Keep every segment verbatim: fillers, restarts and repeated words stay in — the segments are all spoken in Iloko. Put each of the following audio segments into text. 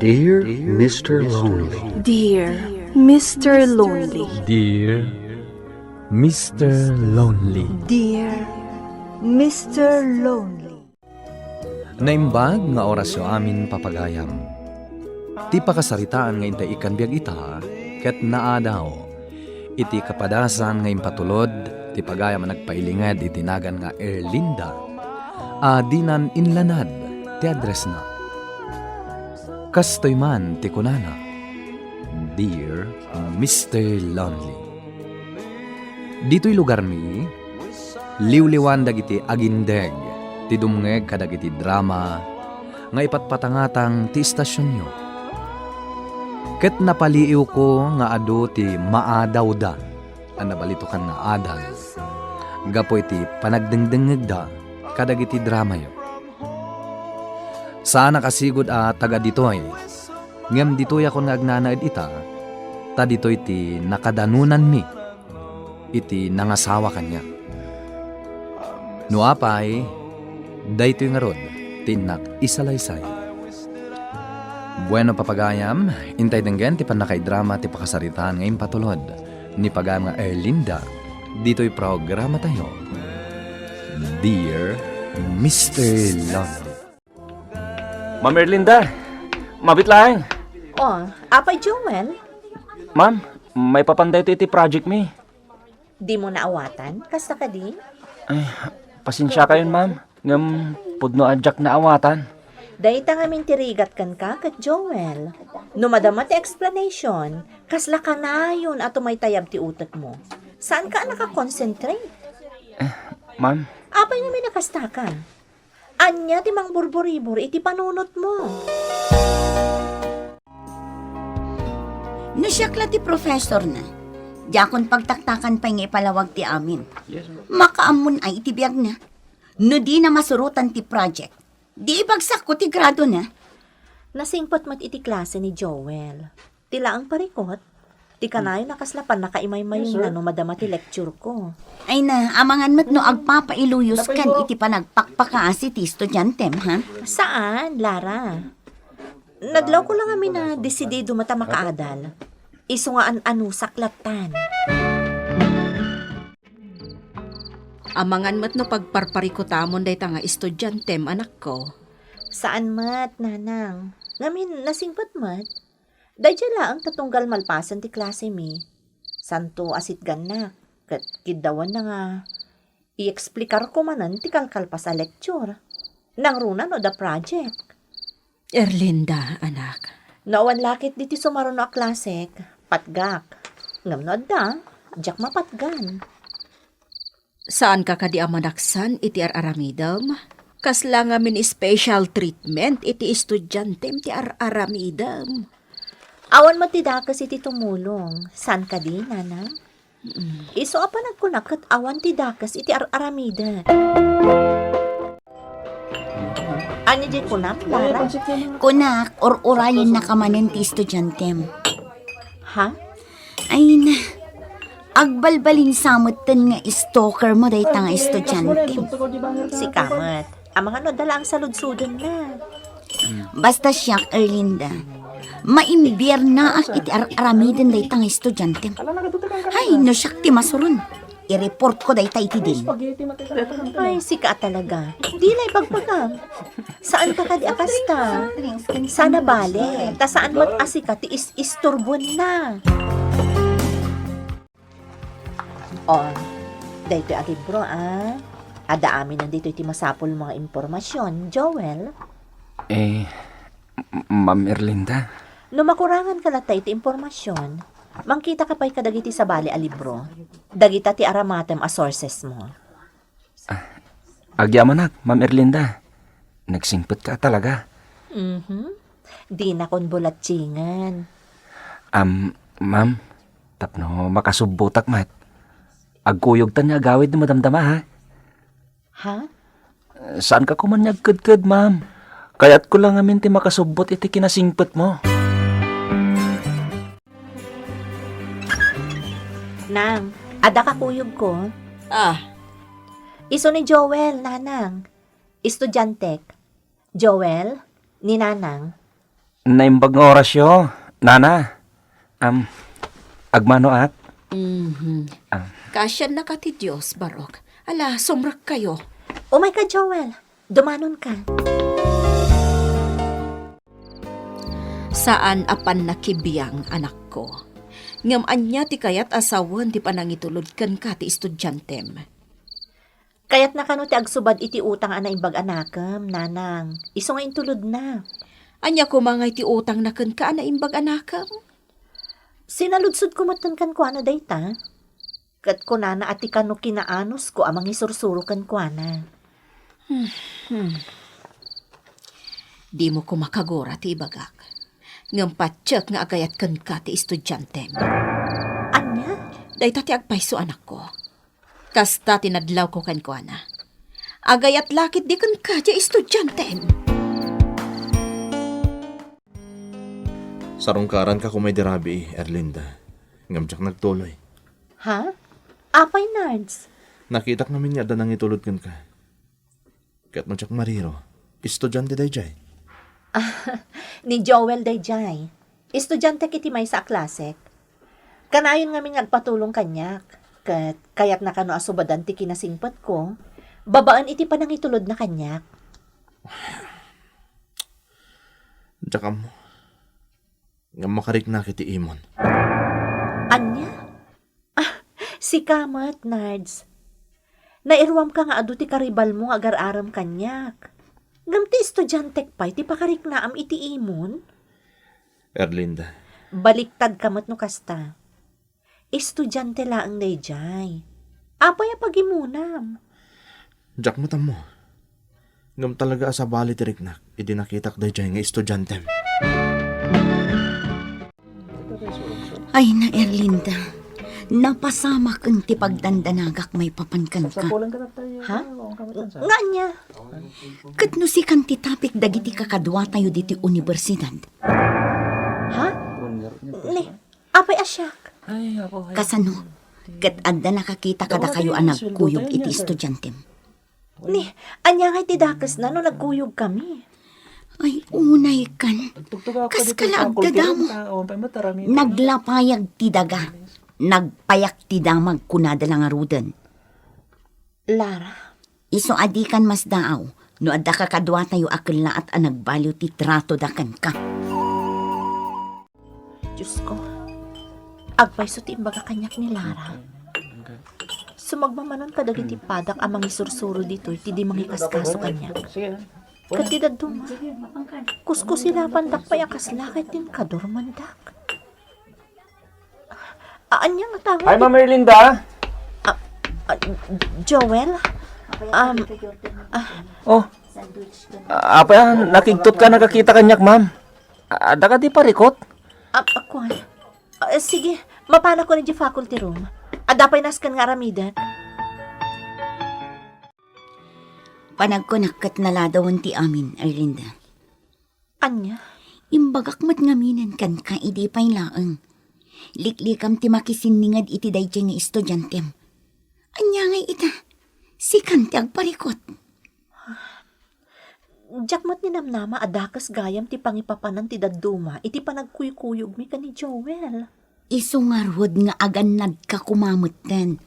Dear Mister Lonely. Dear Mister Lonely. Dear Mister Lonely. Dear Mister Lonely. Naimbag nga orasyo amin, papagayam. Ti pakasaritaan nga intay ikkan biag ita ket naadaw iti kapadasan nga impatulod ti pagayam a nagpailinged iti nagan nga Erlinda a dinan inlanad ti addressna. Kastoy man ti kunana, "Dear Mister Lonely." Ditoy lugarmi, liwliwan dagiti agindeg ti dumngeg kadagiti drama nga ipatpatangatang ti istasionyo. Ket napaliiwko nga adu ti maadawda a nabalitokan nga adal gapu iti panagdengdengngegda kadagiti dramayo. Saan a kasigud a taga ditoy, ngem ditoyakon nga agnanaed ita, ta ditoy ti nakadanonanmi iti nangasawa kaniak. No apay, daytoy ngarud ti innak isalaysay. Bueno, papagayam, intay denggen ti pannakaidrama ti pakasaritaan nga impatulod ni pagayam nga Erlinda ditoy programatayo, Dear Mister Lonely. Ma'am Erlinda, mabit laeng. Oh, Apay Joel? Ma'am, maipapan daytoy iti project mi. Dimo naawatan? Kasta kadi? Ay, pasensiakayon, ma'am. Ngem pudno a diak naawatan. Dayta ngamin ti rigat kenka ket Joel. No madama ti explanation, kasla kanayon a tumaytayab ti utekmo. Saanka a nakakonsentrate. Ma'am? Apay ngamin a kasta ka? Ania ti mangburburibor iti panunotmo? No siak la ti profesorna, diakon pagtaktakan pay nga ipalawag ti amin. Yes, ma'am. Makaammon ay iti biagna. No dina masurotan ti project, di ibagsakko ti gradona. Nasingpet met iti klase ni Joel. Ti laeng parikut, ti kanayon a kasla pannakaimaymayonna no madama ti lecture ko. Ay na, amangan met no agpapailuyos kan iti panagpakpakaasi ti estudiantem, ha? Saan, Lara? Nadlawko la ngamin a desidido met a makaadal. Isu nga an-anusak lattan. Amangan met no pagparparikutamon dayta nga estudiantem, anakko. Saan met, nanang. Ngamin, nasingpet met. Daydiay laeng ta tunggal malpasen ti klasemi, santo a sitgannak, ket kiddawanna nga i-explikarko manen ti kalkalpas a lecture. Nangruna no adda project. Erlinda, anak. No awan la ket ditoy sumaruno a klasek, patgak. Ngem no adda, diak mapatgan. Saanka kadi a manaksan iti ar-aramidem? Kasla ngamin special treatment iti estudiantem ti ar-aramidem. Awan met ti dakes iti tumulong. Saan kadi, nanang? Mm. Isu a panagkunak ket awan ti dakes iti ar-aramidek. Ania diay kunam, Lara? Kunak, ur-urayennaka manen ti estudiantem. Ha? Ay na, agbalbalinsa metten nga stalker mo dayta nga estudiantem. Sika met. Amangan no adda laeng saludsodenna. Basta siak, Erlinda, maimbiernaak iti ar-aramiden dayta nga estudiantem. Hay, no siak ti masuron, i-reportko dayta iti dean. Ay, sika a talaga. Di la ibagbagam. Saanka kadi a kasta? Sana bale, ta saan met a sika ti is-isturbonna. Oh, daytoy a libro, ah. Adda aminen ditoy ti masapulmo nga impormasion, Joel. Eh, M-, Ma'am Erlinda? No makuranganka latta iti impormasion, mangkitaka pay kadagiti sabali a libro. Dagita ti aramatem a sourcesmo. Ah, agyamanak, Ma'am Erlinda. Nagsingpetka a talaga. Mhm. Dinakon bulatsingen. Am, ma'am, tapno makasubbotak met, agkuyogtan nga agawid no madamdama, ha? Ha? Saanka koman nga agkedked, ma'am. Kayatko la ngamin ti makasubbot iti kinasingpetmo. Nang, adda kakuyogko. Ah. Isu ni Joel, nanang. Estudiantek. Joel, ni nanang. Naimbag nga orasyo, nana. Am, agmanoak. Mhm. Ah. Kaasiannaka ti Dios, Barok. Ala, sumrekkayo. Umayka, Joel. Dumanonka. Saan a pannakibiang, anakko. Ngem ania ti kayat a sawen ti panangitulod kenka ti estudiantem? Kayatna kano ti agsubad iti utang a naimbag a nakem, nanang. Isu nga intulodna. Ania koma ngay ti utangna kenka a naimbag a nakem? Sinaludsodko metten kenkuana dayta. Ket kunana a ti kano kinaanusko a mangisursuro kenkuana. Hmm, hmm. Dimo koma kagura ti ibagak. Ngem patiek nga agayat kenka ti estudiantem. Ania? Dayta ti agpayso, anakko. Kasta ti nadlawko kenkuana. Agayat la ketdi kenka ti estudiantem. Sarungkaranka koma idi rabii, Erlinda. Ngem diak nagtuloy. Ha? Apay, Nards? Nakitak ngamin nga adda nangitulod kenka. Ket no diak mariro, estudiante daydiay. Ah, ni Joel daydiay. Estudiantek iti maysa a klasek. Kanayon ngamin nga agpatulong kaniak, ket kayatna kano a subadan ti kinasingpetko, babaen iti panangitulodna kaniak. Diak ammo. Ngem makariknak iti imon. Ania? Ah, sika met, Nards. Nairuamka nga adu ti karibalmo nga agar-arem kaniak. Ngem ti estudiantek pay ti pakariknaam iti imon? Erlinda. Baliktadka met no kasta. Estudiante laeng daydiay. Apay a pagimunam? Diak met ammo. Ngem talaga a sabali ti riknak idi nakitak daydiay nga estudiantem. Ay na, Erlinda. Napasamaken ti pagdandanagak maipapan kenka. Ha? Nga ania? Ket no sikan ti topic dagiti kakaduatayo ditoy universidad. Ha? Ni, apay a siak? Ay, ako, ay. Kasano? Ket adda nakakita kadakayo a nagkuyog iti estudiantem. Ni, ania ngay ti dakesna no nagkuyogkami? Ay, unay kan. Kas kala agdadamo. Naglapayag ti daga. Nagpayak ti damag, kunada la ngaruden. Lara? Isu a dikan masdaaw no adda kakaduatayo a kellaat a nagbaliw ti tratoda kenka. Diosko, agpayso ti imbaga kaniak ni Lara. Sumagmamano kadagiti padak a mangisursuro ditoy ti di mangikaskaso kaniak. Ket ti dadduma, kuskusilapandak pay a kasla ket inkadurmandak. Ah, ania nga tawag? Hi, Ma'am Erlinda. Ah, ah, Joel? Um, ah, Oh. Ah, apay a nakigtot ka nakakita kaniak, ma'am? Ah, adda kadi parikot? Ah, ah, kuan. Ah, sige, mapanakon idiay faculty room. Adda pay nasken nga aramidek. Panagkunak ket naladawen ti amin, Erlinda. Ania? Imbagak met ngaminen kenka idi pay laeng. Liklikam ti makisinninged iti daydiay nga estudiantem. Ania ngay ita? Sikan ti agparikot. Diak met ninamnama a dakes gayam ti pangipapanan ti dadduma iti panagkuykuyogmi ken ni Joel. Isu ngarud nga agannadka koma metten.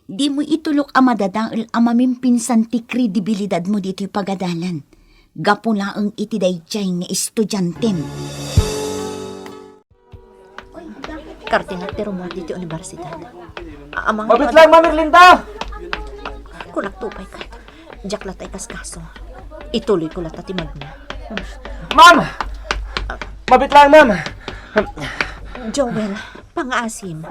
Dimo itulok a madadael a mamimpinsan ti kredibilidadmo ditoy pagadalan. Gapu laeng iti daydiay nga estudiantem. Kartinak ti rummuar ditoy universidad. A-, amang Mabit lang, Ma'am Erlinda! Kunak to pay ket. Diak latta ikaskaso. Ituloyko latta ti magna. Ma'am! Mabit lang, ma'am! Joel, pangaasim.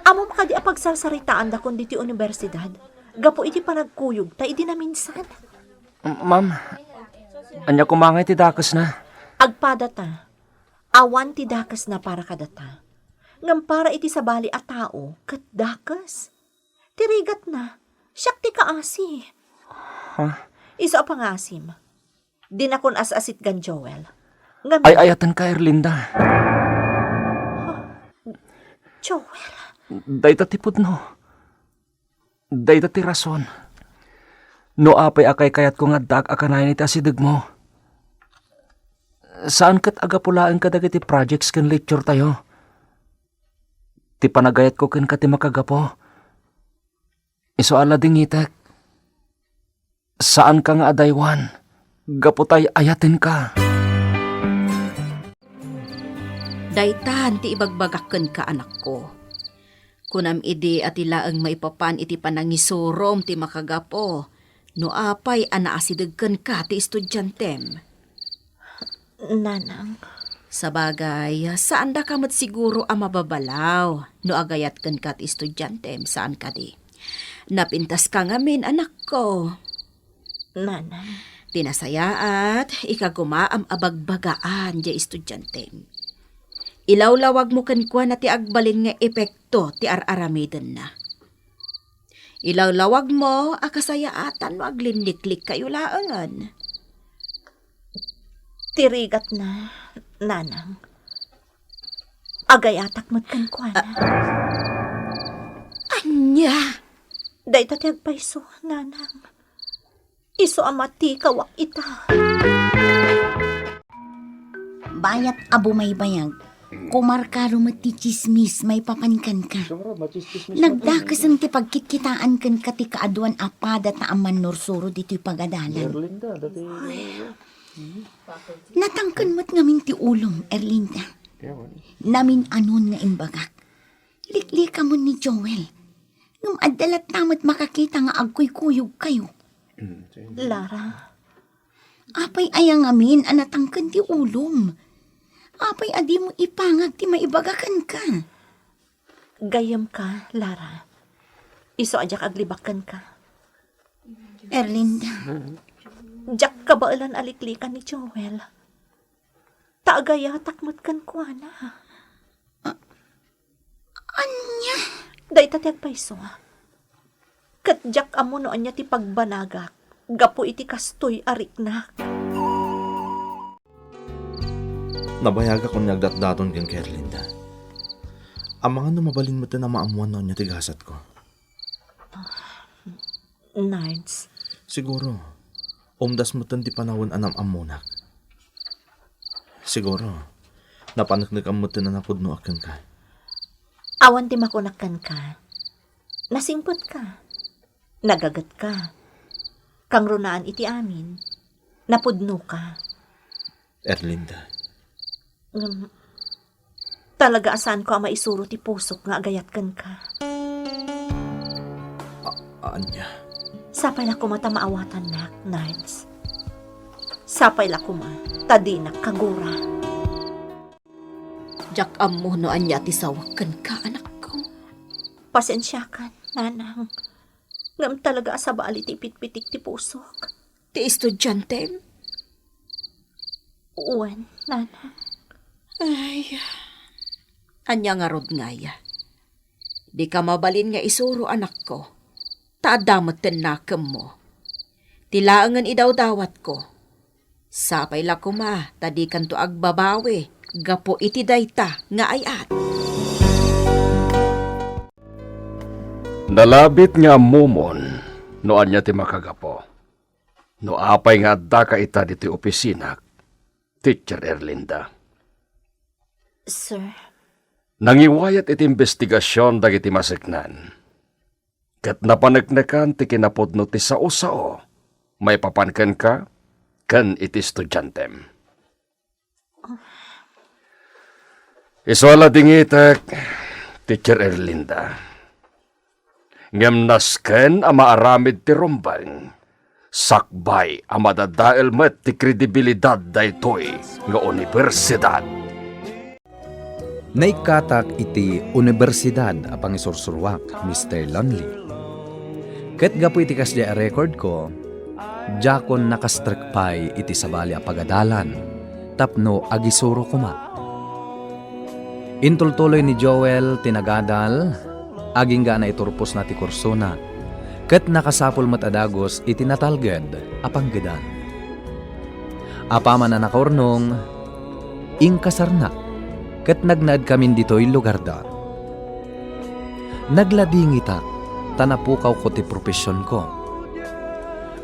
Ammom kadi a pagsarsaritaandakon ditoy universidad gapu iti panagkuyogta idi naminsan? M-, ma'am, ania koma ngay ti dakesna? Agpadata. Awan ti dakesna para kadata. Ngem para iti sabali a tao, ket dakes. Ti rigatna, siak ti kaasi. Ha? Isu a pangasim. Dinakon as-asitgan, Joel. Ngem Ay-ayatenka, Erlinda. Joel. Dayta ti pudno. Dayta ti rason no apay a kaykayatko nga addaak a kanayon iti asidegmo. Saan ket a gapu laeng kadagiti projects ken lecture tayo. Ti panagayatko kenka ti makagapu. Isu a ladingitek. Saanka nga adaywan gapu ta ay-ayatenka. Daytan ti ibagbagak kenka, anakko. Kunam idi a ti laeng maipapan iti panangisurom ti makagapu no apay a naasideg kenka ti estudiantem. Nanang. Sabagay, saandaka met siguro a mababalaw no agayat kenka ti estudiantem, saan kadi? Napintaska ngamin, anakko. Nanang. Ti nasayaat, ika koma am abagbagaan diay estudiantem. Ilawlawagmo kenkuana ti agbalin nga epekto ti ar-aramidenna. Ilawlawagmo a kasayaatan no aglinliklikkayo laengen. Ti rigatna, Nanang. Agayatak met kenkuana. A-, ania? Dayta ti agpayso, Nanang. Isu a matikawak ita. Bayat a bumaybayag, kumarkaro met ti tsismis maipapan kenka. Nagdakesen ti pagkitkitaan kenka ti kaaduan a pada ta amman nursuro ditoy pagadalan. Natangken met ngamin ti ulom, Erlinda. Namin-anon nga imbagak. Liklikamon ni Joel. Ngem adda latta met makakita nga agkuykuyogkayo. Lara. Apay aya ngamin a natangken ti ulom? Apay a dimo ipangag ti maibaga kenka? Gayyemka, Lara. Isu a diak aglibak kenka. Erlinda. Diak kabaelan a liklikan ni Joel. Ta agayatak met kenkuana. Ania? Dayta ti agpayso. Ket diak ammo no ania ti pagbanagak gapu iti kastoy a riknak. Nabayagak ket agdatdaton kenka, Erlinda. Amangan no mabalin metten a maammuan no ania ti gasatko. Nards. Siguro, umdas metten ti panawen a nam-ammonak. Siguro, napaneknekam metten a napudnoak kenka. Awan ti makunak kenka. Nasingpetka. Nagagetka. Kangrunaan iti amin. Napudnoka. Erlinda. Ngem, talaga a saanko a maisuro ti pusok nga agayat kenka. A-, ania? Sapay la koma ta maawatannak, Nards. Sapay la koma ta dinak kagura. Diak ammo no ania ti sawek kenka, anakko. Pasensiakan, nanang. Ngem talaga a sabali ti ipitpitik ti pusok. Ti estudiantem? Wen, nanang. Ay, ania ngarud ngay? Dika mabalin nga isuro, anakko, ta adda met ti nakemmo. Ti laengen idawdawatko. Sapay la koma ta dikanto agbabawi gapu iti dayta nga ay-at. Nalabit nga ammomon no ania ti makagapu. No apay nga addaka ita ditoy opisinak, Teacher Erlinda. Sir. Nangiwayat iti imbestigasion dagiti maseknan, ket napaneknekan ti kinapudno ti sao-sao maipapan kenka ken iti estudiantem. Isu a ladingitek, Teacher Erlinda. Ngem nasken a maaramid ti rumbeng, sakbay a madadael met ti kredibilidad daytoy nga unibersidad. Naikkatak iti unibersidad a pangisursuruak, Mister Lonely. Ket gapu iti kasdiay a rekordko, diakon nakastrek pay iti sabali a pagadalan tapno agisuro koma. Intultuloy ni Joel ti nagadal, agingga a naiturposna ti kursona, ket nakasapul met a dagus iti natalged a panggedan. Apaman a nakaurnong, inkasarnak, ket nagnaedkamin ditoy lugarda. Nagladingitak ta napukawko ti profesionko.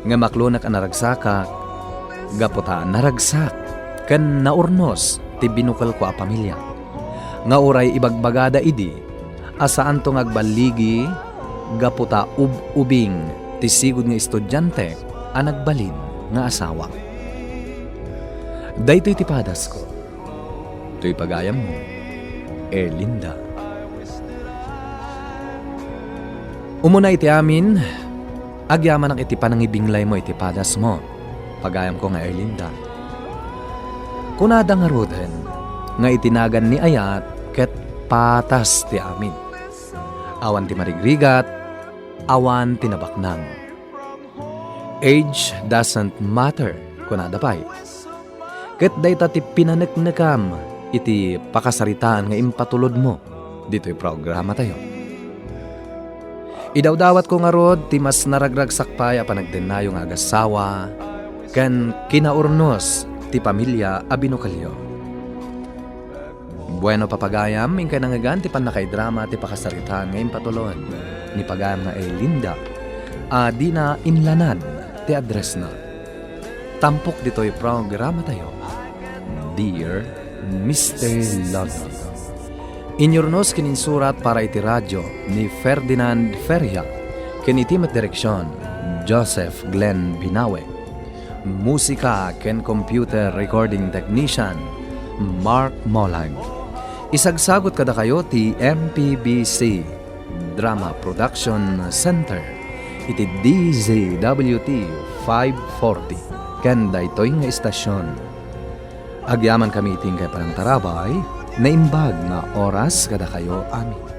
Ngem aklonek a naragsakak, gapu ta naragsak ken naurnos ti binukelko a pamilia, nga uray ibagbagada idi a saanto nga agballigi gapu ta ub-ubing ti sigud nga estudiante a nagbalin nga asawa. Daytoy ti padasko. Toy pagayammo, Erlinda. Umuna iti amin, agyamanak iti panangibinglaymo iti padasmo, pagayamko nga Erlinda. Kunada ngaruden nga iti nagan ni ayat ket patas ti amin. Awan ti marigrigat, awan ti nabaknang. Age doesn't matter, kunada pay. Ket dayta ti pinaneknekam iti pakasaritaan nga impatulodmo ditoy programatayo. Idawdawatko ngarud ti mas naragragsak pay a panagdennayo nga agasawa ken kinaurnos ti pamilia a binukelyo. Bueno, papagayam, inkay nangngegan ti pannakaidrama ti pakasaritaan nga impatulod ni pagayam nga Erlinda a dina inlanan ti addressna. Tampok ditoy programatayo, Dear Mister London. Inyurnos ken insurat para iti radio ni Ferdinand Feria ken iti met direksion, Joseph Glenn Binawe. Musika ken computer recording technician, Mark Molag. Isagsagut kadakayo ti M P B C Drama Production Center iti D Z W T five forty ken daytoy nga istasion. Agyamankami iti inkay panangtarabay, naimbag nga oras kadakayo amin.